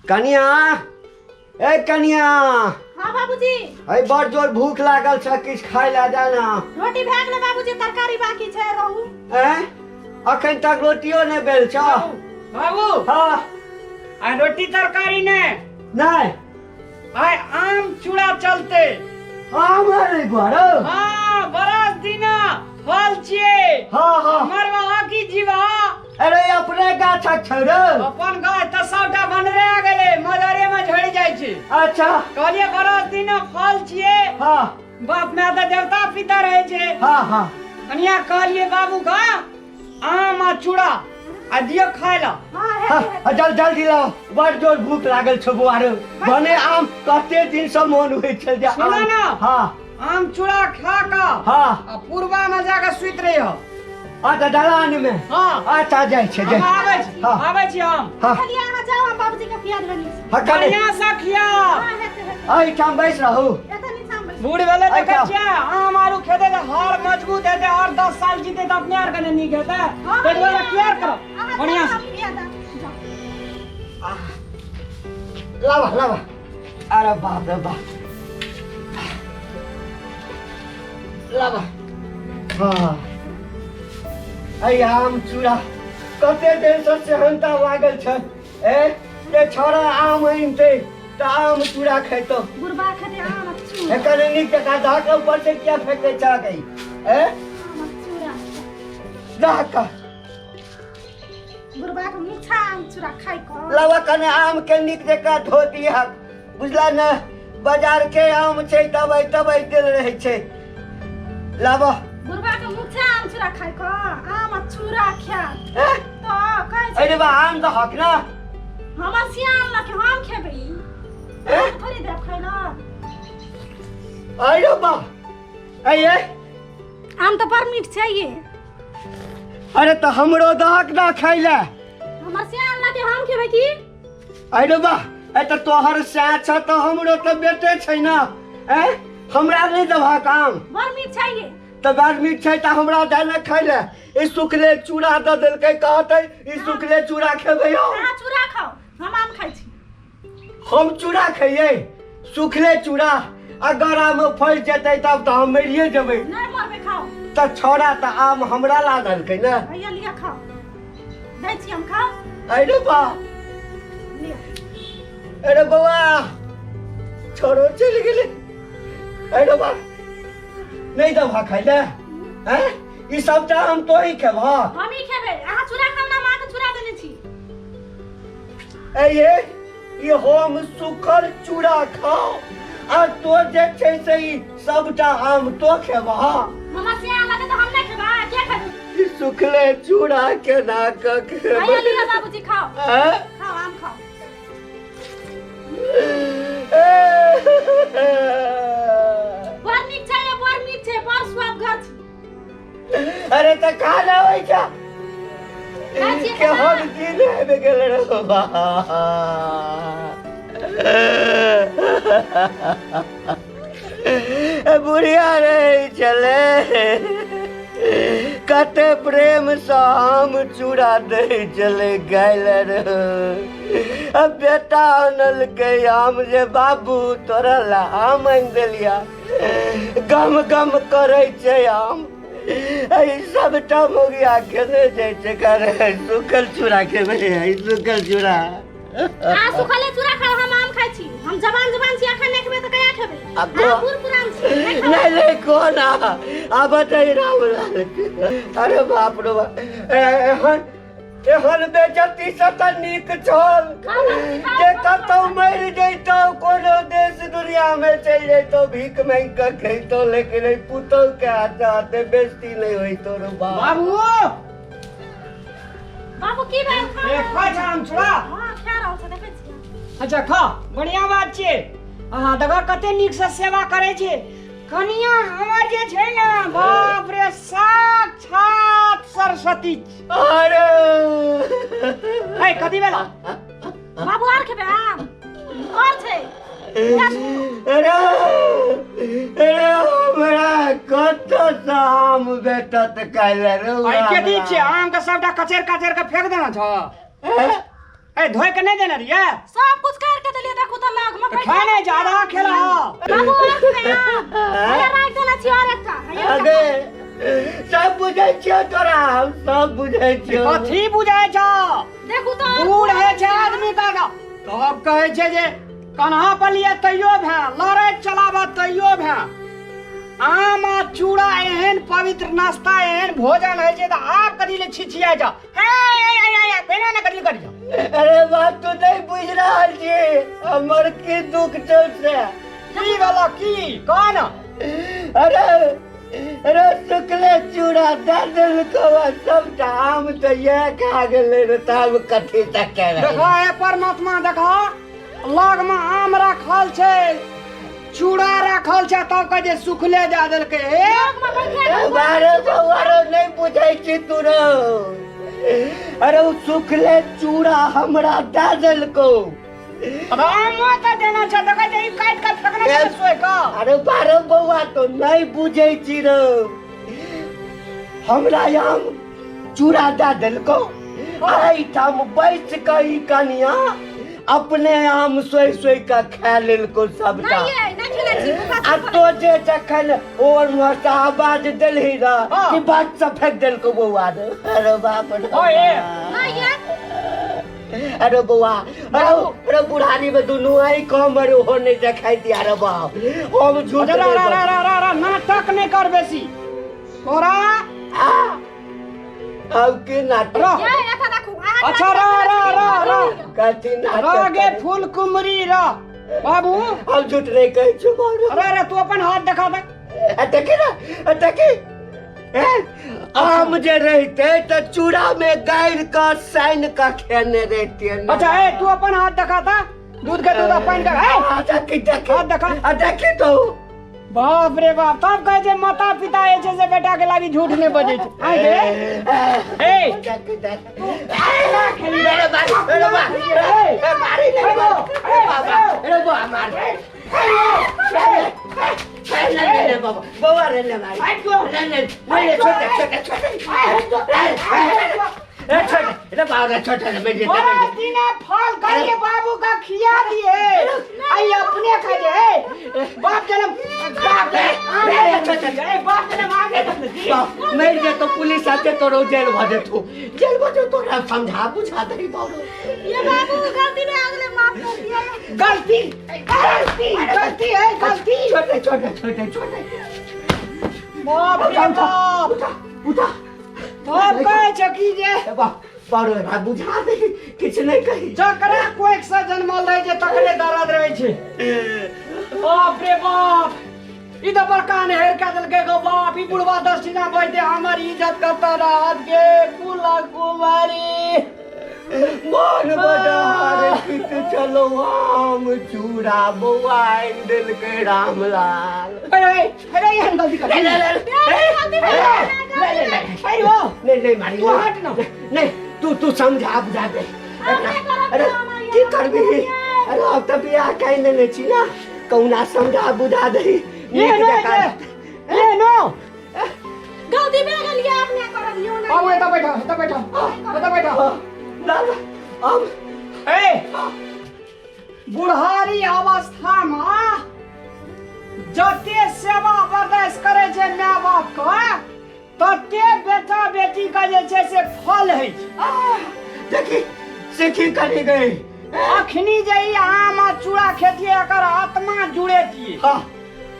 कनिया, ए कनिया। हाँ बाबूजी। अरे बड़ जोर भूख लागल छ, किछु खाय ला जा ना। रोटी भए गेलै बाबूजी, तरकारी बाकी छै रहू। हैं, अखन तक रोटियो नहि भेल छ? बाबू। हाँ। आइ रोटी तरकारी ने नहीं। आइ आम चूड़ा चलते। आम अरे बड़ो। हाँ, बरस दिना फल छियै। हाँ हाँ। मरवा की जीवा। अरे अपने गाछक छौ रे? अपन गाछ तऽ सबटा बनरे गेलै, मजरे में झड़ि जाइ छै। अच्छा। कहलियै बरस दिना फल छियै। हाँ। बाप माय तऽ देवता पिता रहै छै। हाँ हाँ। कनिया कहलियै बाबू का आम आ चूड़ा आ दियौ खाय ला। हाँ, जल जल्दी लाओ, बड़ जोर भूख लागल छौ बौआ रे। भने आम कते दिन से मोन होइ छल जे सुनो आम ना। हाँ। आम चूड़ा खा कऽ हाँ। आ पूर्वा में जाके सुति रही हो। अच्छा दलान में। हाँ। अच्छा जाइ छै, जाइ। हम आबै छी। हाँ। आबै छी हम। हाँ। चलिए अहाँ जाउ, हम बाबूजी के पिया देबनि। हाँ, कने। बढ़िया से खिया। हाँ, हेतै, हेतै। एहिठाम बैस रहू। एतऽ नीचाँ बैस। बूढ़ भेलै देखै अच्छा। छियै, आम आलू खेतै तऽ हाड़ मजबूत हेतै और 10 साल जीतै तऽ अपने आर कने नीक हेतै। हाँ, ताहि दुआरे हाँ, केयर करब अहाँ बढ़िया जाउ, से। हम पिया देब। जाउ। लावा लावा। अरे बाप रे बाप, लावा। हाँ, अय आम चूड़ा कते दिन से सेहनता लागल छै। ए जे छौड़ा आम आनिते तऽ आम चूड़ा खैतो। बुढ़बा खेतै आम आ चूड़ा। एकर नीक जकाँ दहक ऊपर से किया फेंकै छह गई? ए आम आ चूड़ा दहक। बुढ़बा के मुछा आम चूड़ा खाइ कऽ। लावा कने आम के नीक जकाँ धो दिहक, बुझला ने? बाजार के आम छै, दवाई तवाई देल रहै छै। लावा। बुढ़बा के मुछा आम चूड़ा खाइ कऽ, आम आ चूड़ा खा ए? तऽ कहै छै। अरे बा, आम दहक ना। हमर सियान लके हम खेबै। ए? हम थोड़ी देब खाइ ला। अरे बा, अये आम तऽ बड़ मीठ छै ये। अरे तऽ हमरो दहक ना खाइ ला। हमर सियान लके हम खेबै की? अरे बा, ए तऽ तोहर सैह छ तऽ हमरो तऽ बेटे छै ना। ए हमरा नहि देबहक आम? बड़ मीठ छै ये। तऽ बड़ मीठ छै तऽ हमरा दे ने खाइ ला। ई सुखले चूड़ा दऽ देलकै, कहतै ई सुखले चूड़ा खेबै हम। अहाँ चूड़ा खाउ, हम आम खाइ छी। हम चूड़ा खइयै, सुखले चूड़ा, आ गरा में फंसि जेतै तब तऽ हम मरिए जेबै। नहि मरबै, खाउ। तऽ छौड़ा तऽ आम हमरा ला देलकै ने। हैया लिअ खाउ, दै छी हम, खाउ। अरे बा। लिअ। अरे बौआ, छोड़ो चलि गेलै। अरे बा, नहि देबह खाइ लए? हैं, ई सबटा हम तो ही खेबह? हम ही खेबै, अहाँ चूड़ा खाउ ना, माँ के चूड़ा देने छी। ए ये, ई हम सुखल चूड़ा खाओ आ तो जे छै से ई सबटा आम तो खेबह? हमर सियान लगे तऽ हम नहि खेबै, के खेबै? ई सुखले चूड़ा केना कऽ खेबै? हैया लिअ बाबूजी, खाउ। हैं? खाउ, आम खाउ। बड़ नीक छै, बड़ मीठ छै, बड़ स्वादगर छै। अरे तऽ खा ले होइ छै। खाइ छियै केहन दिन आबि गेल रे बाबा। बुढ़िया रहै छलै, कते प्रेमसँ आम चूड़ा दै छलै गायल रे। अब बेटा आनलकै आम जे बाबू तोरा ला आम आनि देलिया, गम गम करै छै आम। एहि सबटा मोगिया खेने जाइ छै, करे सुखल चूड़ा खेबै, एहि सुखल चूड़ा। अहाँ सुखले चूड़ा खाउ, हम आम खाइ छी। हम जवान जवान छी, अखन नहि खेबै तऽ कहिया खेबै? आब अहाँ बूढ़ पुरान छी, नहि खाउ। नहीं नहीं, कोना आब बताइ रामलाल। अरे बाप रे बाप, एहन एहन बेजती से तऽ नीक छल जे कतौ मरि जैतौ, कोनो देश दुनिया में चलि जैतौ, भीख मांगि कऽ खैतौ, लेकिन एहि पुतहु के हाथे हाथे बेजती नहि होइतौ रे बाप। बाबू। बाबू की भेल? खा ए, खाइ छ आम चूड़ा? हाँ, खा रहल छै, देखै छियै। अच्छा खा, बढ़िया बात छै। अहाँ देखो कते नीक से सेवा करै छै कनिया हमर जे छै ने, बाप रे, साक्षात सरस्वती। अरे ए कथी भेला? बाबू आर खेबै आम? और छै? अरे अरे, हमरा कतऽ आम भेटत काल्हि रे? आई के दी छै आम के? सबटा कचेर कचेर के फेंक देना छ। हैं? ए धोए के नहीं देने रहिए सब कुछ कर के देलिए देखू त लग में तऽ खाय नहीं ज्यादा खेला बाबू और खेबै आम हैया राख देने छी और एकटा हैया अगे सब बुझै छियौ तोरा हम सब बुझै छियौ कथी बुझाय छौ देखू त और बूढ़ होइ छै आदमी का तब कहै छै जे कन्हा पर लिए तैयो भए लड़ैत चलाबऽ तैयो भए आम आ चूड़ा एहन पवित्र नाश्ता एहन भोजन होइ छै तऽ आब कथी ले छिछिया जाओ हे पहिने ने कथी करी जाओ अरे बात तू नहीं बुझ रहल छी हमर की दुख छौ से की भेलौ की कह न अरे अरे सुखले चूड़ा दए देलकौ आ सबटा आम तऽ इएह खा गेलै रे तब कथी तक देखा हे परमात्मा देखा लग में आम राखल छै चूड़ा राखल छै तब कहै छै सुखले दए देलकै हे लग में बैठे के बारे बौआरो नहि बुझै छी तू रौ अरे ओ सुखले चूड़ा हमरा दए देलकौ आमो तऽ देना छै देखै छै ई काटि कऽ फेकने छै सोहि कऽ अरे बारे बौआ तो नहि बुझै छी रौ हमरा आम चूड़ा दए देलकौ एहिठाम बैस कऽ ई कनिया अपने आम सोहि सोहि कऽ खा लेलकौ सबटा नहीं ये नहीं खेले छी भूखा आ तो जे जखन ओ से आवाज देलही रह हाँ। कि बात से फेंक देलकौ बौआ रे अरे बाप रे ओए। नहीं ये अरे बौआ अरे अरे बुढ़ारी में दुनू आई कम अरे हो नहीं देखाई दिया रे बाप हम झूठ अरे नहीं रा रा रा रा रा नाटक नहीं कर बेसी तोरा आ, अब की नाटक रह ये एथा देखू अहाँ अच्छा रह रह रह रह कथी रह नाटक गे फूल कुमरी रह बाबू हम झूठ नहीं कहै छी बाबू अरे अरे तू अपन हाथ देखा दे आ देखी ना आ देखी ए, आम जे रहिते तऽ चूड़ा में गाड़ि कऽ सानि कऽ खेने रहितियै ने। अच्छा ए तू अपन हाथ देखा था दूध के दूध आ पानि के ए आ देखी देखी हाथ देखा। आ देखी तो बाप रे बाप तब कहै छै माता पिता जे छै से बेटा के लागी झूठ नहि बजै छै आँय गे ए देखी देखी अरे बाप अरे बाप ए मारी नहीं अरे बाबा अरे बाबा मार ले ले बाबा बाबा रे ले मारी ले ले ले छोटे छोटे छोटे ए छोटे रे बाबा रे छोटे रे मेरे बड़ा दिना फल करिए बाबू का खिया दिए आई अपने खा जे ए, बाप जनम बाप जनम ए, बाप जनम आगे जन्म मर जे तो पुलिस आते तोरो जेल भऽ जेतौ जेल भऽ जेतौ तोरा समझा बुझा दही बाबू ये बाबू गलती में अगले माफ कर दिया गलती गलती गलती है गलती छोटे छोटे छोटे छोटे बाप रे बाप उठा उठा तब कहै छै कि जे ए बा बाबू रे बुझा दे किछु नहि कही जकरा कोइक से जन्मल रहै छै तकरे दर्द रहै छै बाप रे बाप ई तऽ बड़का नहर कए देलकै गो बाप ई बुढ़वा दस दिना बजते हमर इज्जत कतऽ रहत गे कुला कुमारी मन बजार कित चलो आम चूड़ा बौआ आनि देलकै रामलाल अरे अरे एहन गलती कर ले, ले, ले, ले, ले, ले, ले। अरे हो नहीं नहीं मारी तू हट ना। नहीं तू तू समझा बुझा दे अरे की करबी अरे अब तऽ बियाह कहि लेने छी ना कहुना समझा बुझा दही ये नीक नो जकाँ ये नो गलती भए गेल ये आब नहि करब यौ नहि आउ एतऽ बैठो एतऽ बैठो एतऽ बैठो ना ना, हम ए बुढ़ारी अवस्थामे जते सेवा बर्दाश्त करै छै माय बापके तते बेटा बेटीके जे छै से फल होइ छै देखी सीखी करी गई अखनी जे ई आम आ चूड़ा खेतियै एकर आत्मा जुड़ेतियै हाँ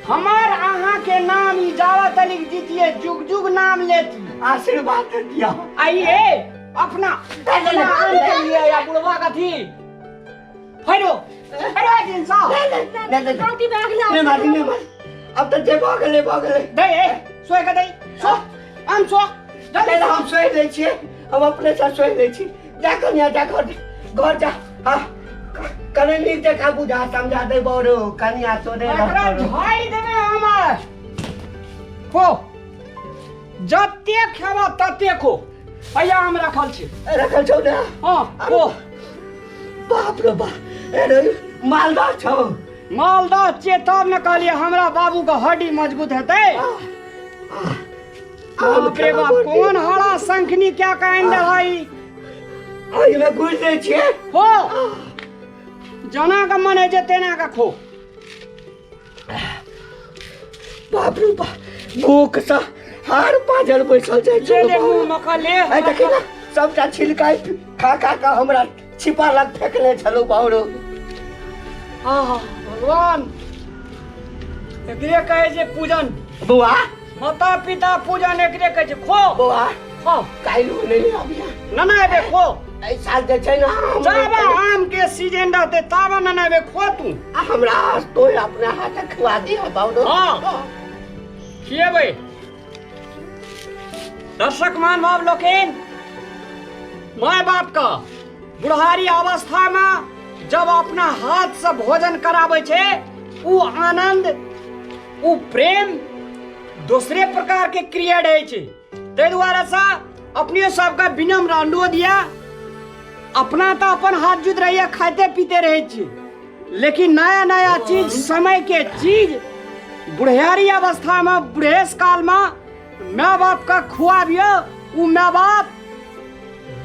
हमर अहाँ के नाम ई जावा तनिक जीतिए जुग जुग नाम लेती आशीर्वाद दे दिया आइए अपना अपना आम के लिए या बुढ़वा कथी फैरो फैरो दिन सा नहीं नहीं गलती भए गेल नहीं मारी नहीं मारी अब तो जे भऽ गेलै भऽ गेलै दे ए सोए के दे सो आम सो नहीं नहीं, हम सोहि लै छियै हम अपने से सोहि लै छी जा कनिया जा घर घर जा हाँ कने नीक जकाँ बुझा समझा दे बरो कनिया तोरे एकरा झाड़ि देबै हमर खो जते खेबऽ तते खो अइया आम रखल छै रखल छौ ने हँ खो बाप रे बाप अरे मालदार छौ मालदह छियै तब ने कहलियै हमरा बाबूके हड्डी मजबूत हेतै बाप रे बाप कोन हरा शंखनी क्या कऽ आनि देलही एहिमे घुसि दै छियै। खो, जेना के मन होइ छै तेना के खो। बाप रे बाप, भूखसँ हाड़ पाजल बैसल जाइ छै। ले ले मुँह मे कऽ ले। आइ देखी ने, सबटा छिलका खा खा कऽ हमरा छिपा लग फेकने छलहुँ बाबरू। आहा भगवान, एकरे कहै छै पूजन। बौआ, माता पिता पूजन एकरे कहै छै। खो बौआ, खो। काल्हि नहि आबिया? ना ना एबे, खो। एहि साल जे छै ने आम, जाबा आम के सीजन रहते ताबा ना ना एबे, खो तू। आ हमरा तो अपना हाथ खुआ दिया बाबरू। हाँ खिएबै। दर्शक महानुभाव लोकनि, माय बाप का बुढ़ारी अवस्था में जब अपना हाथ से भोजन कराबै छै, उ आनंद, उ प्रेम दोसरे प्रकार के क्रिएट होइ छै। ताहि दुआरे से अपने सबके विनम्र अनुरोध यऽ, अपना तऽ अपन हाथ जुत रहैया, खाइते पीते रहै छी, लेकिन नया नया चीज, समय के चीज बुढ़ियारी अवस्था में, बुढ़ेस काल में माय बाप के खुआबियौ, उ माय बाप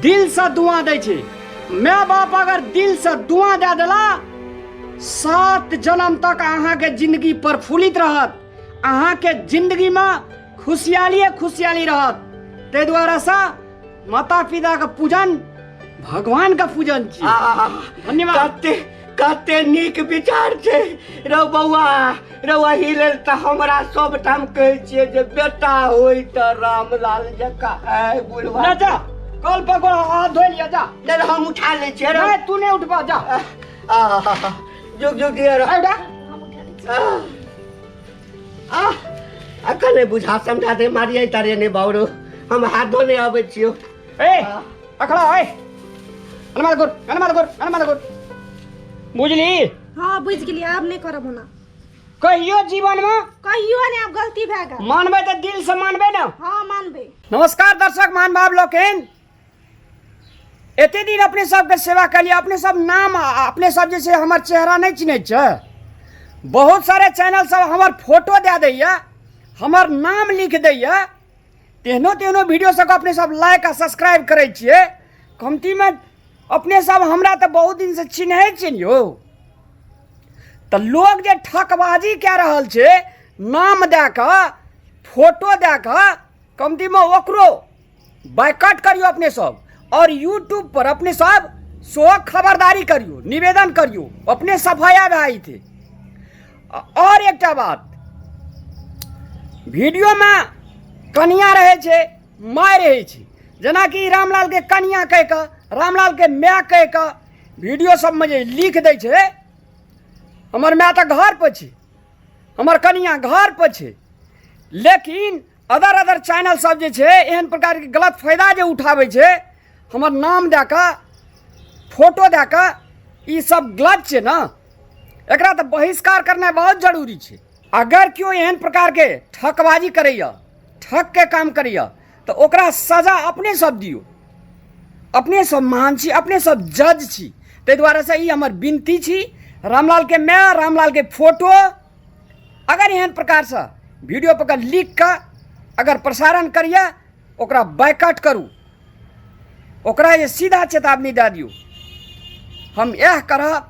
दिल से दुआ दै छै। माय बाप अगर दिल से दुआ दे देला, 7 जन्म तक अहाँके जिंदगी प्रफुल्लित रहत, अहाँके जिंदगी में खुशहालिए खुशहाली रहत। ताहि दुआरे से माता पिता के पूजन भगवान के पूजन छी। धन्यवाद। कते कते नीक विचार छै रौ बौआ रौ। एहि लेल तऽ हमरा सब ठाम कहै छियै जे बेटा होय तऽ रामलाल जकाँ। आइ बुढ़वा ना जा, कल पर गोड़ हाथ धोइ लिअ, जा। नहि, हम उठा लै छियै रौ। नहीं, तू नहीं उठबा, जा। आहा, जुग जुग दिअ रौ। आइ उठा। आह, अखन नहि बुझा समझा दे मारिए तारिए नहि बाबरू, हम हाथ धोने अबै छियौ। ए अखड़ा, ए हनुमान गुर, हनुमान गुर, हनुमान गुर, बुझली? हाँ बुझि गेलियै, आब नहि करब ओना। कहियो जीवन में कहियो नहि, आब गलती भए गेल। मानबै तऽ दिल से मानबै ने? हाँ मानबै। नमस्कार दर्शक महानुभाव लोकनि, एते दिन अपने सबके सेवा कलियै, अपने सब नाम, अपने सब जे छै हमर चेहरा नहि चिन्है छै। बहुत सारे चैनल सब हमर फोटो दए दैया, हमर नाम लिख दैया, तेहनो तेहनो वीडियो सबके अपने सब लाइक आ सब्सक्राइब करै छियै। कमतीमे अपने सब हमरा तऽ बहुत दिनसँ चिन्है छियै ने यौ। तऽ लोग जे ठकबाजी कए रहल छै नाम दए कऽ, फोटो दए कऽ, कमतीमे ओकरो बाइकआउट करियौ अपने सब, और यूट्यूब पर अपने सब सेहो खबरदारी करियौ, निवेदन करियौ, अपने सफाया भए जेतै। और एकटा बात, वीडियोमे कनिया रहै छै, माय रहै छै, जेनाकि रामलालके कनिया कहि कऽ, रामलालके माय कहि कऽ वीडियो सबमे जे लिख दै छै, हमर माय तऽ घर पर छै, हमर कनिया घर पर छै, लेकिन अदर अदर चैनल सब जे छै एहन प्रकारके गलत फायदा जे उठाबै छै हमर नाम दए कऽ, फोटो दए कऽ, ई सब गलत छै ने। एकरा तऽ बहिष्कार करनाइ बहुत जरूरी छै। अगर केओ एहन प्रकारके ठकबाजी करैए, ठकके काम करैए, तऽ ओकरा सजा अपने सब दियौ। अपने सब महान छी, अपने सब जज छी। ताहि दुआरेसँ ई हमर विनती छी, रामलालके माय, रामलालके फोटो अगर एहन प्रकारसँ वीडियो पर लिख कऽ अगर प्रसारण करिए, ओकरा बाइकआउट करू, ओकरा जे सीधा चेतावनी दए दियौ। हम इएह करब,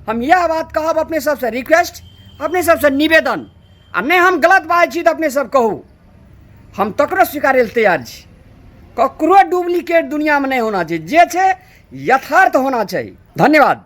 हम इएह बात कहब, अपने सबसँ रिक्वेस्ट, अपने सबसँ निवेदन। आ नहि हम गलत बाजै छी तऽ अपने सब कहू, हम तकरो स्वीकारै लए तैयार छी। ककरो डुप्लीकेट दुनियामे नहि होना चाही, जे छै यथार्थ होना चाही। धन्यवाद।